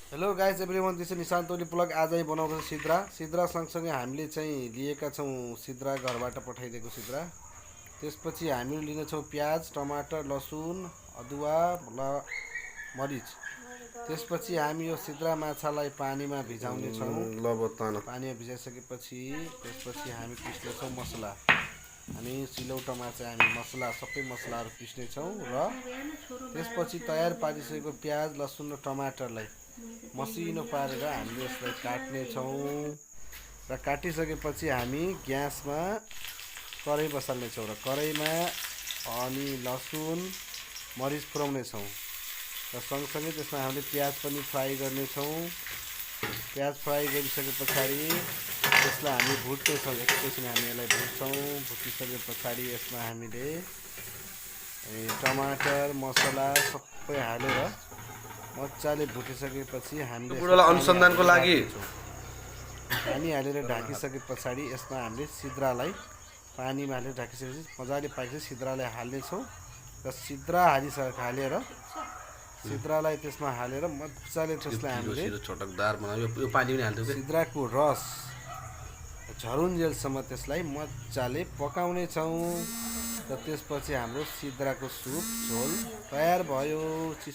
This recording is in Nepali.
Hello guys everyone, this is Nishant Oli blog. आजै बनाउँदैछ सिद्रा सँगसँगै हामीले चाहिँ लिएका छौँ सिद्रा, घरबाट पठाइदिएको सिद्रा। त्यसपछि हामीले लिनेछौँ प्याज, टमाटर, लसुन, अदुवा र मरिच। त्यसपछि हामी यो सिद्रा माछालाई पानीमा भिजाउने छौँ। पानीमा भिजाइसकेपछि त्यसपछि हामी पिस्नेछौँ मसला। हामी सिलौटोमा चाहिँ हामी मसला सबै मसलाहरू पिस्नेछौँ र त्यसपछि तयार पारिसकेको प्याज, लसुन र टमाटरलाई मसिनो पारेर हामीले यसलाई काट्नेछौँ र काटिसकेपछि हामी ग्यासमा कराई बसाल्नेछौँ र कराईमा अनि लसुन मरिच पुर्याउनेछौँ र सँगसँगै त्यसमा हामीले प्याज पनि फ्राई गर्नेछौँ। प्याज फ्राई गरिसके पछाडि त्यसलाई हामी भुट्नेछौँ। एकैछिन हामी यसलाई भुट्छौँ। भुटिसके पछाडि यसमा हामीले टमाटर मसला सबै हालेर मजाले भुटिसकेपछि हामीले अनुसन्धानको लागि पानी हालेर ढाकिसके पछाडि यसमा हामीले सिद्रालाई पानीमा हालेर ढाकिसकेपछि मजाले पाकेपछि सिद्रालाई हाल्नेछौँ र सिद्रा हालेर सिद्रालाई त्यसमा हालेर मजाले त्यसलाई हामीले चटकदार बनायो। यो पानी पनि हाल्थ्यो के सिद्राको रस झरुन्जेलसम्म त्यसलाई मजाले पकाउने छौँ र त्यसपछि हाम्रो सिद्राको सुप झोल तयार भयो।